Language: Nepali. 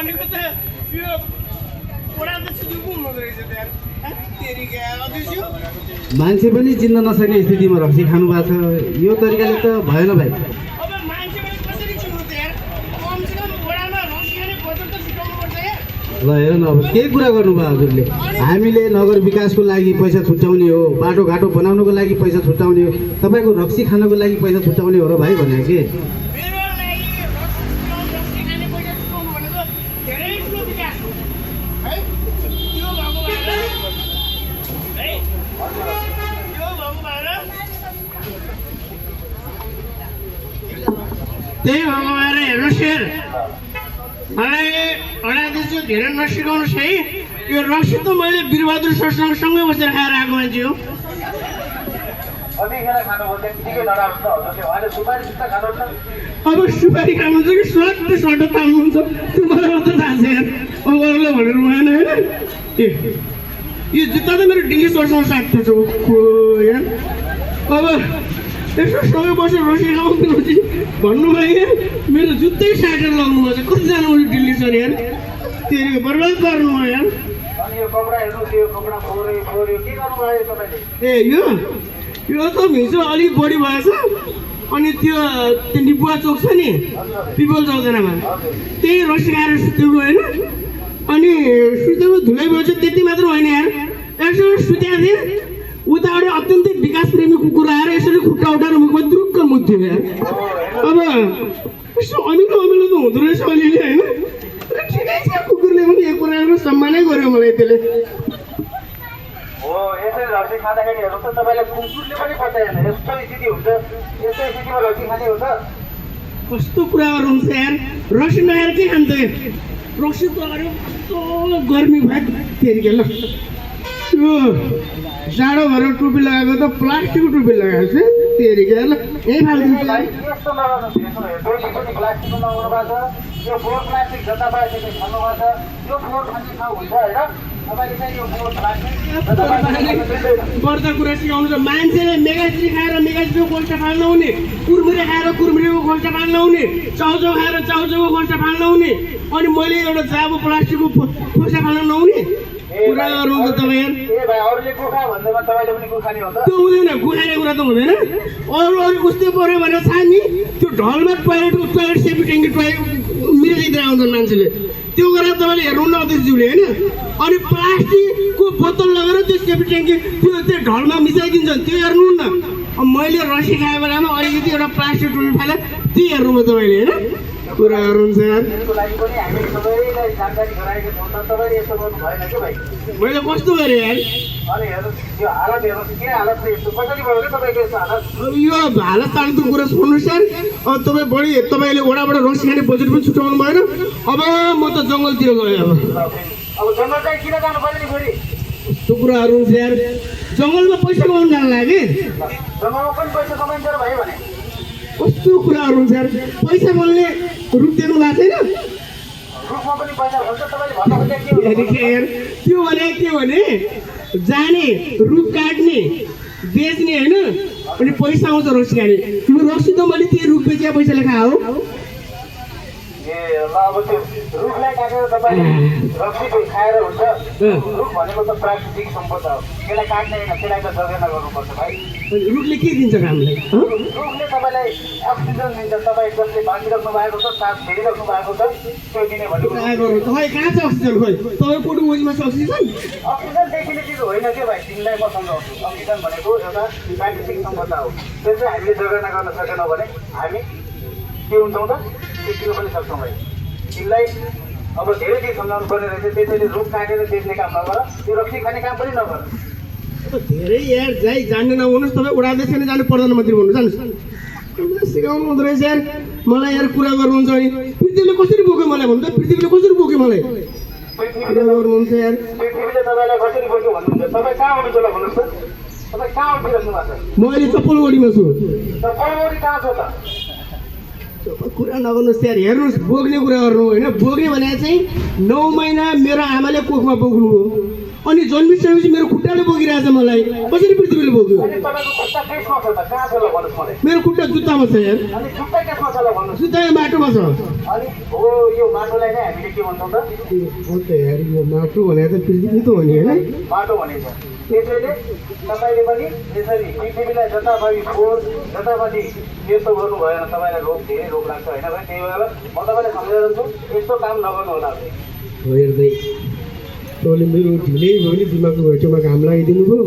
भनेको त यो वडाध्यक्ष जो को हुँदो रहेछ त्यहाँ तेरिका अध्यक्ष मान्छे पनि चिन्न नसक्ने स्थितिमा रक्सी खानु भएको छ। यो तरिकाले त भएन भाइ। अब मान्छे पनि कसरी चिन्नु त यार कमसेकम वडामा रक्सी खाने बजार त सिकाउनु पर्छ यार। ल हेर न, अब के कुरा गर्नुभयो हजुरले? हामीले नगर विकासको लागि पैसा छुट्याउने हो, बाटोघाटो बनाउनुको लागि पैसा छुट्याउने हो, तपाईँको रक्सी खानको लागि पैसा छुट्याउने हो र भाइ भने के? मेरो लागि रक्सी खाने पैसा छुट्याउनु भनेको धेरै ठुलो विकास हो है। त्यो भएको भएर है त्यो भएको भएर त्यही भएको भएर हेर्नुहोस् यार, मलाई वडाध्यक्ष धेरै नसिकाउनुहोस् है। यो रक्सी त मैले वीरबहादुर सरसँग सँगै बसेर खाएर आएको मान्छे हो। अब सुपारी खानुहुन्छ कि स्वाट सट तान्नुहुन्छ त्यो मलाई मात्र थाहा छ यार। अब अरूलाई भनेर भएन होइन। ए यो जुत्ता त मेरो डिल्ली सरसँग साट्छ यार। अब यसो सँगै बसेर रक्सी खाउँछु भन्नुभयो यार, मेरो जुत्तै साटेर लाउनुभएको छ। कतिजना उयो दिल्ली सर यार, तेरो बर्बाद गर्नुभयो यार। ए यो त हिजो अलिक बढी भएछ। अनि त्यो निबुवा चोक छ नि पिपल चौधरामा, त्यही रक्सी खाएर सुतेको होइन। अनि सुतेको धुलै भएछ त्यति मात्र होइन यार, यसो सुतेको थिएँ उताबाट अत्यन्तै विकास प्रेमी कुकुर आएर यसरी खुट्टा उठाएर मुखमा दुरुक्क मुत्थ्यो यार। अब यसो अमिलो अमिलो त हुँदो रहेछ अलिअलि होइन। ठिकै छ, कुकुरले पनि एक कुराको सम्मानै गर्यो मलाई त्यसले। कस्तो कुरा गर्नुहुन्छ यार, रक्सी नखाएर के खान्छ? रक्सी त अरे कस्तो गर्मी भयो तेरिके। ल यो जाडो भएर टोपी लगाएको त प्लास्टिकको टोपी लगाएको छ तेरिके। ल यही फालिदिन्छ यार। गर्दा कुरा सिकाउनु छ मान्छेले। मेगाश्री खाएर मेगाश्रीको गोल्टा फाल्न हुने, कुरमुरे खाएर कुरमुरेको गोल्टा फाल्न हुने, चाउचाउ खाएर चाउचाउको गोल्टा फाल्न हुने, अनि मैले एउटा जाबो प्लास्टिकको खोसा फाल्न नहुने कुरा गर्नुहुन्छ तपाईँ यार। त्यो हुँदैन, गुखाने कुरा त हुँदैन। अरू उस्तै पऱ्यो भने छ नि त्यो ढलमा टोयलेट सेफ्टी ट्याङ्की मिलाइदिएर आउँछन् मान्छेले। त्यो गरेर तपाईँले हेर्नुहुन्न अध्यक्षज्यूले होइन। अनि प्लास्टिकको बोतल लगेर त्यो सेफ्टी ट्याङ्की त्यो ढलमा मिसाइदिन्छन्, त्यो हेर्नुहुन्न। अब मैले रक्सी खाएको बेलामा अलिकति एउटा प्लास्टिक टोपी फालेँ, त्यो हेर्नुभयो तपाईँले होइन। कुरा गर्नुहुन्छ यार। मैले कस्तो गरेँ यार? यो हालत तालको कुरा सुन्नुहोस् यार। अब तपाईँ बढी तपाईँले वडाबाट रक्सी खाने बजेट पनि छुट्याउनु भएन। अब म त जङ्गलतिर गएँ। कस्तो कुराहरू हुन्छ यार। जङ्गलमा पैसा कमाउनु जानु लाग्यो। कस्तो कुराहरू हुन्छ यार। पैसा बोल्ने रुख देख्नु भएको छैन? त्यो भने के भने जाने रुख काट्ने बेच्ने होइन, अनि पैसा आउँछ रक्सी खाने। तिम्रो रक्सी त मैले त्यही रुख बेचेर पैसाले खाऊ। रुखलाई काटेर तपाईँले रक्सी खाएर हुन्छ। रुख भनेको त प्राकृतिक सम्पदा हो, त्यसलाई काट्ने होइन, त्यसलाई त जगेर्ना गर्नुपर्छ भाइ। रुखले के दिन्छ हामीलाई? रुखले तपाईँलाई अक्सिजन दिन्छ। तपाईँ जसले बाँचिराख्नु भएको छ, सास फेरिराख्नु भएको छ, त्यो दिने भनेको। तपाईँ कहाँ छ अक्सिजन? खोइ तपाईँ कोटो ओजीमा छ अक्सिजन? अक्सिजन देखिने चिज होइन के भाइ, तिमीलाई म सम्झाउँछु। अक्सिजन भनेको एउटा प्राकृतिक सम्पदा हो, त्यो चाहिँ हामीले जगेर्ना गर्न सकेनौँ भने हामी के हुन्छौँ त त्यो पनि सक्छौँ भाइ। तिमीलाई अब धेरै चिज सम्झाउनु पर्ने रहेछ। त्यसैले रुख काटेर बेच्ने काम नगर, त्यो रक्सी खाने काम पनि नगर। धेरै यार जाइ जान्ने नहुनुहोस्, तपाईँ उडाध्यक्ष नै जानु प्रधानमन्त्री भन्नु जानुहोस्। सिकाउनु हुँदो रहेछ यार मलाई यार। कुरा गर्नुहुन्छ अनि पृथ्वीले कसरी बोक्यो मलाई भन्नु त? पृथ्वीले कसरी बोक्यो मलाई गर्नुहुन्छ यार। पृथ्वीले तपाईँलाई कसरी बोक्यो भन्नुहुन्छ? तपाईँ कहाँ आउनुहुन्छ ल भन्नुहोस् त? तपाईँ कहाँ उठिराख्नु भएको छ? म अहिले चप्पलगढीमा छु। चप्पलगढी कहाँ छ त? कुरा नगर्नुहोस् यार। हेर्नुहोस्, बोक्ने कुरा गर्नु होइन। बोक्ने भने चाहिँ 9 महिना मेरो आमाले कोखमा बोक्नु हो। अनि जन्मिसकेपछि मेरो खुट्टाले बोकिरहेछ मलाई कसरी पृथ्वीले बोक्यो अनि तपाईँको खुट्टा केसमा छ त कहाँ छ ल भन्नुहोस् मलाई मेरो खुट्टा जुत्तामा छ यार अनि खुट्टा केसमा छ ल भन्नुहोस् जुत्ता यहाँ माटोमा छ अनि हो यो माटोलाई नै हामीले के भन्छौँ त हो त यार यो माटो भने त पृथ्वी त हो नि होइन माटो भनिन्छ त्यसैले तपाईँले पनि यसरी पृथ्वीलाई जताभावी फोहोर जताभावी यस्तो गर्नु भएन तपाईँलाई रोग धेरै रोग लाग्छ होइन भाइ त्यही भएर म तपाईँलाई सम्झाइरहन्छु यस्तो काम नगर्नु होला हो हेर्दै तँले मेरो ढिलै भयो नि दिमागको घैँचोमा घाम लगाइदिनु भयो